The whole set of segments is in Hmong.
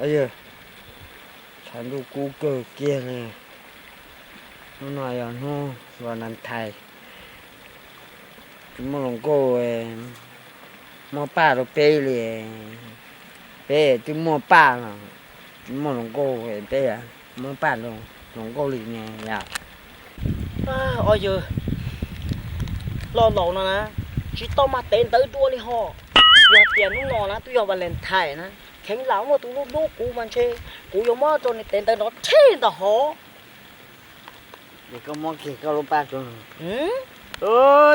Yog, tshav ntuj kub kawg kiag li. Hnub no yog hnub Valentine, tsis muaj hluas nkauj muab paj rau peb li. Peb twb muaj paj los tsis muaj hluas nkauj, peb muab paj rau hluas nkauj li ne yom. Os yawg, loj laus no na, tsis tau mag tev ntawv dua li ho. Yog tias hnub no na twb yog Valentine na, kheev lam muaj tus hlub hlub kuv mas ntshe kuv yuav muab rau nws tev ntawv nrov tsheb ntag hov. Koj muab kiag koj lub paj rau.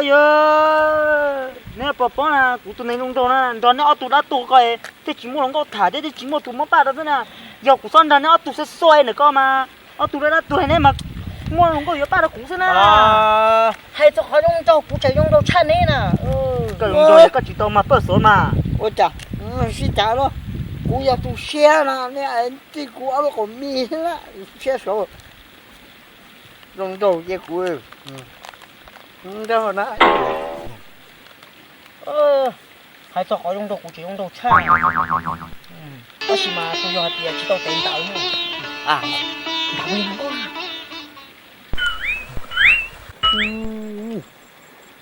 Yog, neb puas paub na, kuv tus neeg zoo nraug na nrog neb ob tug dab tuag ko thiaj tsis muaj hluas nkauj tham thiab thiaj tsis muaj tus muab paj rau xwb na. Yog kuv txhob nrog neb ob tug xuav xuav ntawm ko mas ob tug dab dab tuag neb mas muaj hluas nkauj yuav paj rau kuv xwb na. Hais txog qhov zoo nraug kuv tseem zoo nraug tshaj neb na. Koj zoo nraug es koj tsis tau mag pawj xov mas. Ua cas sib cav los, kuv yog tus siab no neb tij kuv ob lub qhov mis thiab na, siab saud. Zoo nraug cia kuv, nraug na. Hais txog qhov zoo nraug kuv tseem zoo nraug tshaj. Tab sis mas tsuas yog hais tias tsis tau tev ntawv. Ntawv li no.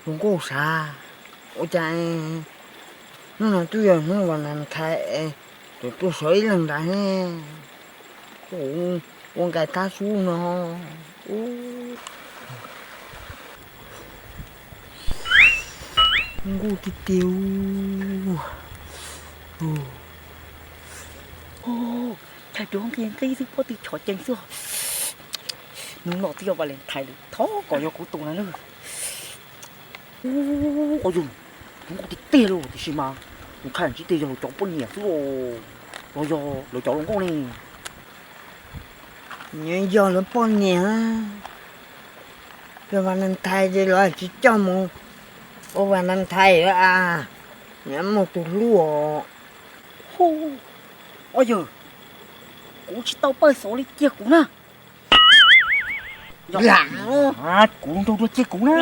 Hluas nkauj sav, ua cas hnub no twb yog hnub Valentine, tus tuaj sawv ib leeg nrad ne, ua nkais tab sub no. Nkauj tiag tiag. Thaij duab nqi nqi xwb pob tw chov ceev xwb. Hnub no twb yog Valentine lawm, thov kom yog kuv tus na. Ua yog, tus nkauj tiag tiag li tiam sis mas kuv ntshai ntsib tias yog lawv cov poj niam xwb los yog lawv cov hluas nkauj ne. Nws yog lawv poj niam, yog Valentine ces lawv tsis coj mus ua Valentine a, nws muaj tus hlub os. Ua yog, kuv tsis tau pawj xov li cia kuv na. Lam, kuv nrog dua cia kuv na.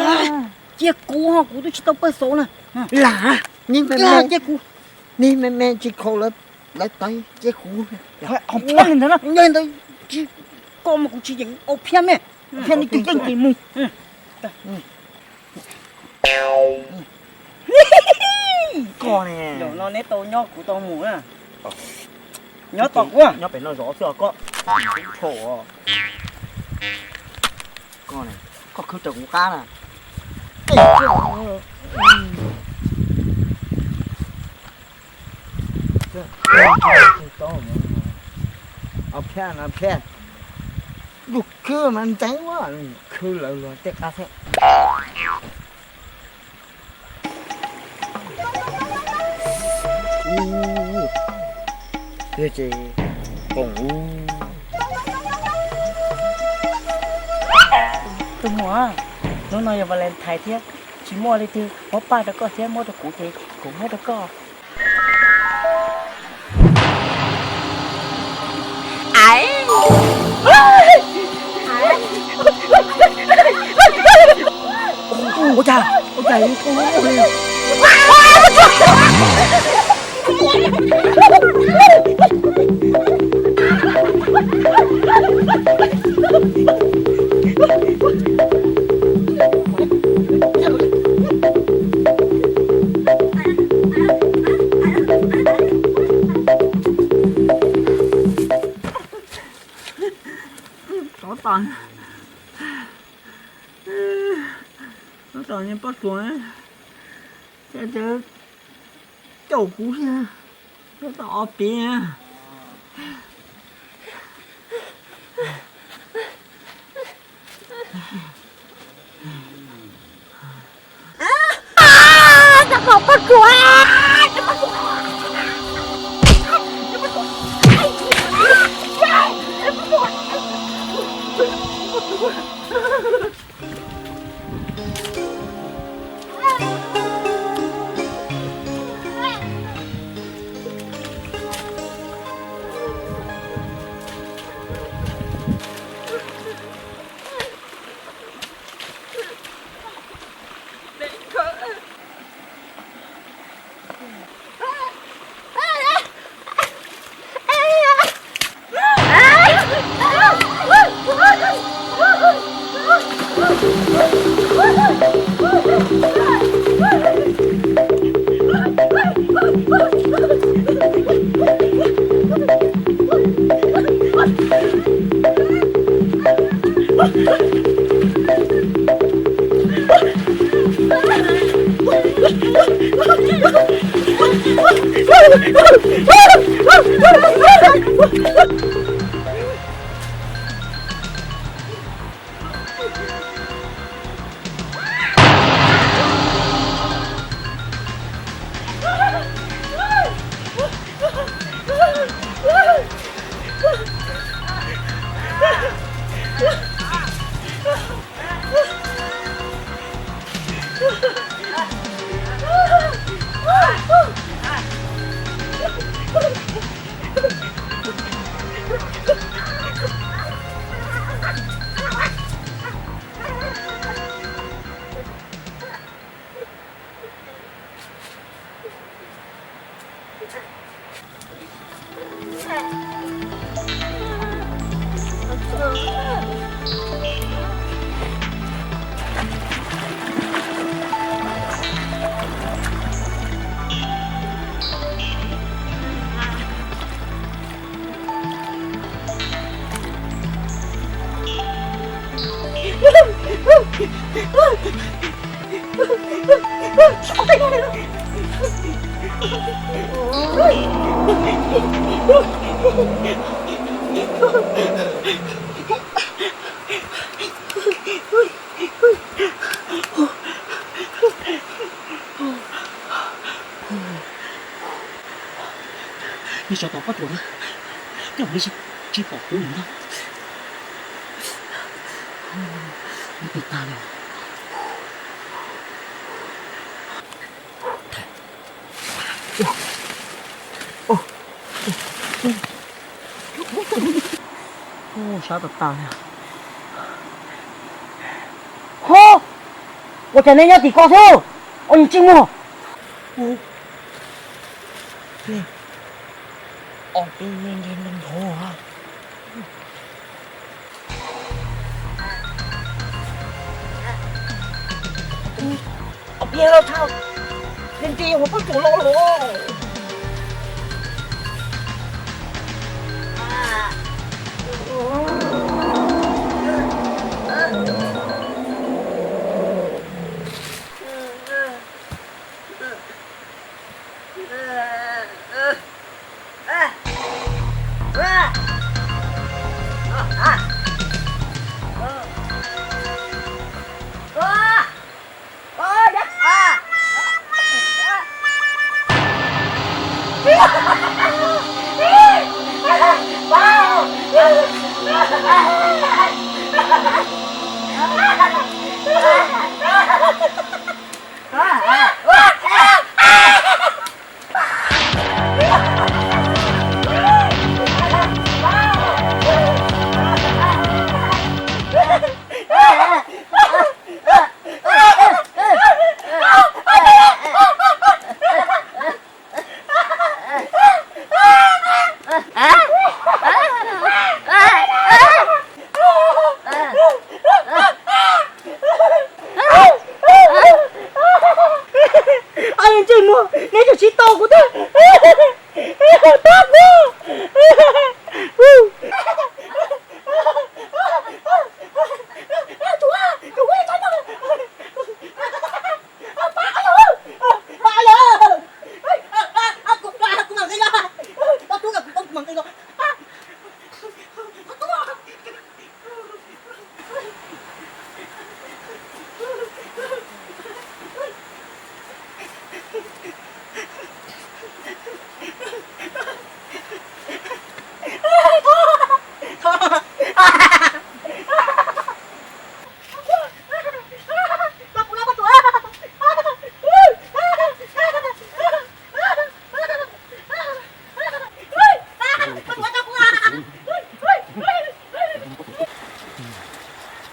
Cia kuv ho kuv twb tsis tau pawj xov na. Lam, cia kuv, nig me me tsis khaus lawv tawv cia kuv. Ntawd, koj mas kuv tsis yeem au phiab me, phiab li tus yeej tsis mus. Koj ne, zaum no neb tau nyob kuv tau mus na. Nyob tos kuv, nyob pem no zov xwb os koj. Thaum koj ne, koj khwv raws kuv qab na. Au phiab no phiab, lub khwb mas ntxeev ua khwv lawv luag tej qab thiab. Ub, twb tsis qoom ub. Tus muam, hnub no yog Valentine thiab, tsis muaj leej twg muab paj rau koj thiab, muab rau kuv ces kuv muab rau koj. Ua cas, ua cas, Tsov tom, tsov tom pob tsuas, caum kuv, tsov tom ob peb. Nej sawv tos pab ruam na, tej zaum nej tsis pom kuv lawm na. Nws pem tag li. Sab tag tag li. Ho, ua cas nej nyob tim ko xwb, ua ntsej muag. Ob peb me nqe nrov nrov. Ob peb los thaum nti nti hauv pab ruam los los. Ntsej muag, neb tseem tsis tau kuv thiab. Tab kuv.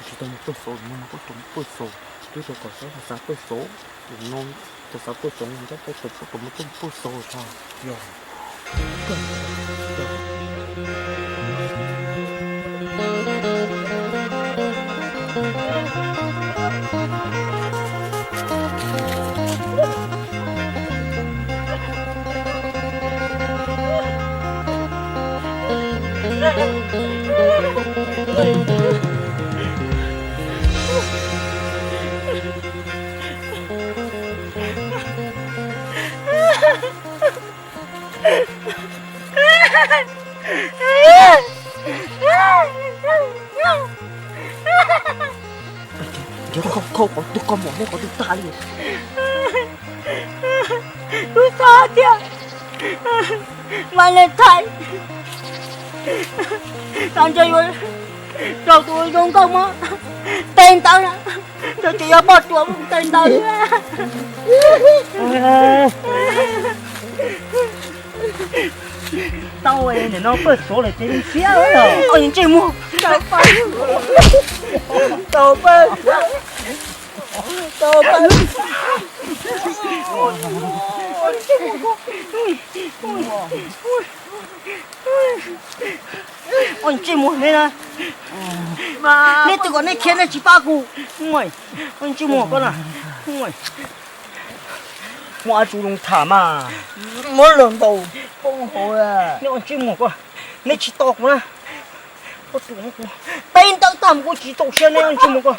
Tsis tau mus pawj xauv no, pab ruam mus pawj xauv, twb tau kom xav xav pawj xauv, no tau xav pawj xauv no, tab pab ruam pab ruam mus pawj xauv tso. Yog. Nrhiav khau khau qhov twg koj mom neb qhov twg tag li. Tub txhob tiag, Valentine, tas ntshe yuav raug tus zoo nkauj muab teg ntawd na, ntshe tsis yog poj ruam mus teg ntawd. Tau nim no pawg suav lawm ces zoo siab. Ntsej muag, tau pawg, tau pawg. Ntsej muag neb na, neb twb kom neb khiav neb tsis pab kuv. Ntsej muag koj na, muaj dab tsi zoo tham mas. Muab los ntaus poob hauv. Neb ntsej muag koj, neb tsis tos kuv na. Peb ntawd tag mus kuv tsis txaus siab neb ntsej muag koj.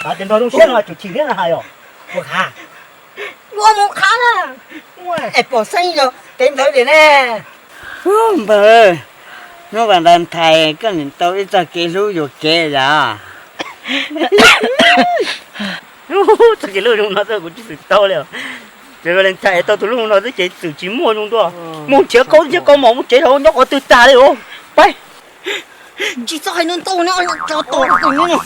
Hais tias nrog zoo siab no tsum chim thiab na hais os. Yuav mus qhav na. Es pom xeeb yog kev ntawd tiag ne. Npawg, hnub Valentine koj nim tau ib txoj kev hlub yuam kev yom. Txoj kev hlub zoo no xwb kuv tsis xwm tau li. Ces Valentine tau tus hlub no xwb ces txwm tsis muaj zoo dua. Mus nrhiav kaub nrhiav kaub mom mus tsev los nyob qhov twg tag li os. Pab. Tsis txhob hais no ntau ne, tsov tom tus no.